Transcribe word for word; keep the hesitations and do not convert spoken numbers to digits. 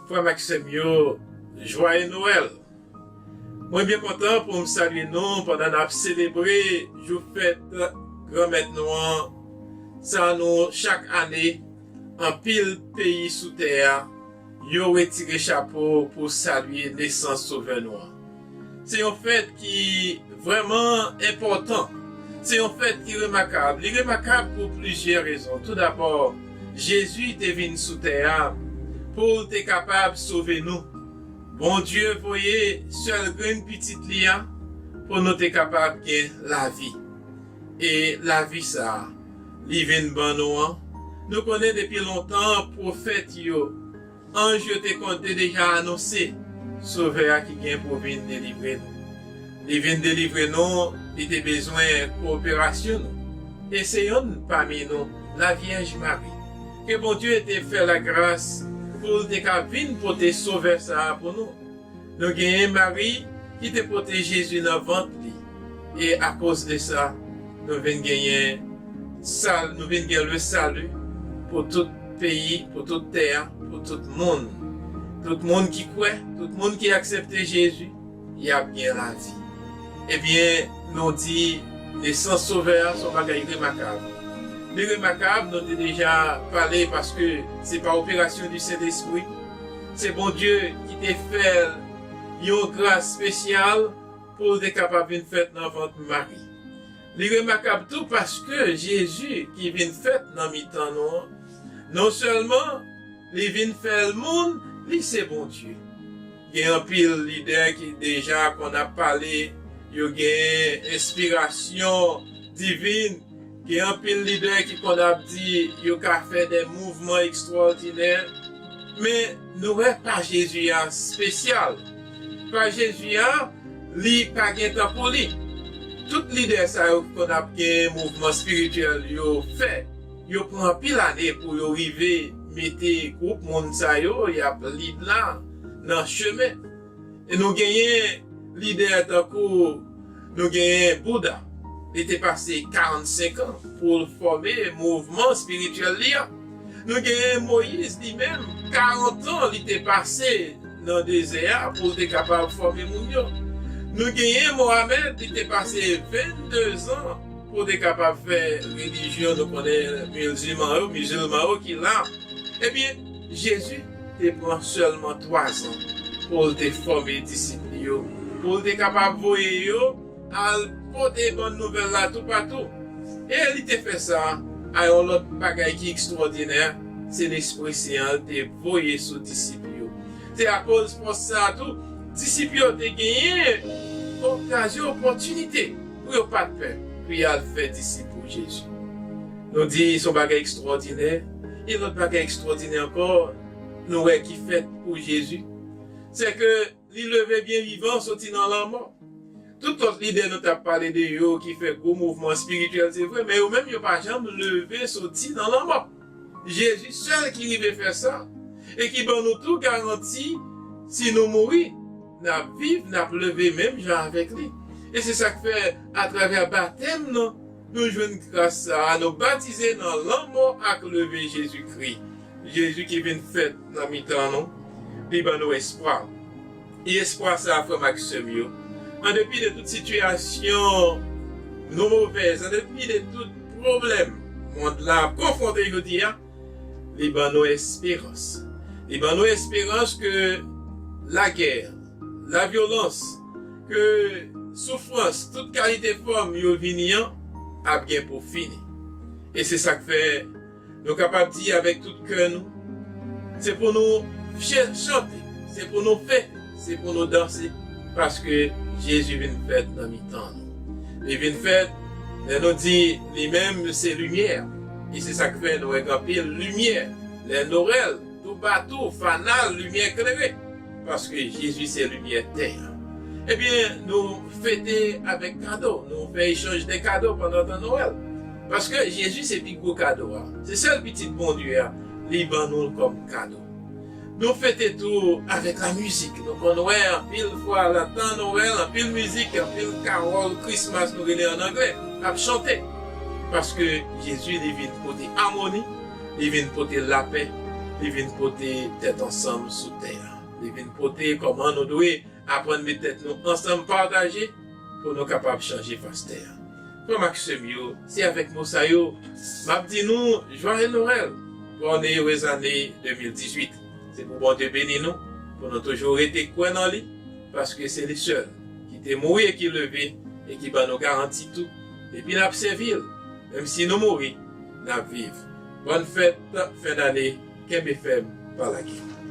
Frè m ak sè m yo, jwaye Nwèl! Mwen byen kontan pou m salye nou pandan n ap selebre jou fèt Granmèt nou an. Sa nou, chak ane, anpil peyi sou tè a, yo retire chapo pou salye nesans Sovè nou an. Se yon fèt ki vrèman enpòtan. Se yon fèt ki remakab. Li remakab pou plizyè rezon. Toudabò, Jezi te vin sou tè a pou l te kapab sove nou. Bondye voye sèl grenn pitit li a pou nou te kapab gen lavi. E lavi sa a, li vin ban nou an. Nou konnen depi lontan pwofèt yo, anj yo te konn te deja anonse Sovè a ki gen pou vin delivre nou. Li vin delivre nou, li te bezwen kowoperasyon nou. E se yonn pami nou, Lavyèj Mari, ke Bondye te fè lagras pou l te ka vin pote Sovè sa a pou nou. Nou genyen Mari ki te pote Jezi nan vant li. E akoz de sa, nou vin genyen sal, nou vin gen le sali pou tout peyi, pou tout tè a, pou tout moun. Tout moun ki kwè, tout moun ki aksepte Jezi, y ap gen lavi. Ebyen, nou di nesans Sovè a se yon bagay remakab. Li remakab, nou te deja pale, paske se pa operasyon di Sentespri. Se Bondye ki te fè l yon gras espesyal pou l te kapab vin fèt nan vant Mari. Li remakab tou paske Jezi ki vin fèt nan mitan nou an, non sèlman li vin fè l moun, li se Bondye. Gen anpil lidè ki deja konn ap pale, yo gen enspirasyon divin, gen anpil lidè ki konn ap di yo ka fè de mouvman ekstwòdinè, men nou wè pa Jezi a espesyal. Pa Jezi a, li pa gen tankou li. Tout lidè sa yo ki konn ap gen mouvman espirityèl yo fè, yo pran anpil ane pou yo rive mete gwoup moun sa yo y ap lid la nan chemen. E nou genyen lidè tankou nou genyen Bouda. Li te pase karannsenk an pou l fòme mouvman espirityèl li a. Nou genyen Moyiz li menm, karant an li te pase nan dezè a pou l te kapab fòme moun yo. Nou genyen Mohamed, li te pase vennde zan pou l te kapab fè relijyon, nou konnen mizilman yo, mizilman yo ki la. Ebyen, Jezi te pran sèlman twa zan pou l te fòme disip li yo, pou l te kapab voye yo al pote bann nouvèl la toupatou. E li te fè sa a yon lòt bagay ki ekstwòdinè, se Lespri Sen an l te voye sou disip yo. Se akoz fòs sa a tou, disip yo te genyen okazyon, opòtinite pou yo pa t pè, pou y al fè disip pou Jezi. Nou di se yon bagay ekstwòdinè, e lòt bagay ekstwòdinè ankò, nou wè ki fèt pou Jezi, se ke li leve byen vivan soti nan lanmò. Tout lòt lidè nou t ap pale de yo ki fè gwo mouvman espirityèl, se vre, men yo menm yo pa janm leve soti nan lanmò. Jezi sèl ki rive fè sa, e ki ban nou tou garanti, si nou mouri, n ap viv, n ap leve menm jan avèk li. E se sa k fè, atravè batèm nou, nou jwenn gras sa a, nou batize nan lanmò ak leve Jezikri. Jezi ki vin fèt nan mitan nou, li ban nou espwa. E espwa sa a, frè m ak sè m yo, an depi de tout sitiyasyon nou movèz, an depi de tout pwoblèm mond la ap konfwonte jodi a, li ban nou esperans. Li ban nou esperans ke lagè, lavyolans, ke soufrans, tout kalite fòm yo vini an, ap gen pou fini. E se sa k fè nou kapab di avèk tout kè nou, se pou nou fye- chante, se pou nou fete, se pou nou danse, paske Jezi vin fèt nan mitan nou. Li vin fèt, lè nou di li menm se limyè. E se sa k fè nou wè gen anpil limyè. Lè Nwèl, toupatou, fanal, limyè klere. Paske Jezi se limyè tè a. Ebyen, nou fete avèk kado. Nou fè echanj de kado pandan tan Nwèl. Paske Jezi se pi gwo kado a. Se sèl Pitit Bondye a, li ban nou l kòm kado. Nou fete tou avèk lamizik. Nou konn wè anpil fwa nan tan Nwèl, anpil mizik, anpil kawòl Christmas nou rele an anglè, ap chante. Paske Jezi li vin pote amoni, li vin pote lapè, li vin pote tèt ansanm sou tè a. Li vin pote kòman nou dwe aprann met tèt nou ansanm, pataje, pou nou kapab chanje fas tè a. Frè m ak sè m yo, se avèk mo sa yo m ap di nou Joyeux Noël, Bonne Heureuse Année de mil dizuit. Se pou Bondye beni nou, pou nou toujou rete kwè nan li, paske se li sèl ki te mouri e ki leve, e ki ban nou garanti tou. Epi n ap sèvi l, menm si nou mouri, n ap viv. Bòn fèt fen dane, kenbe fèm, pa lage.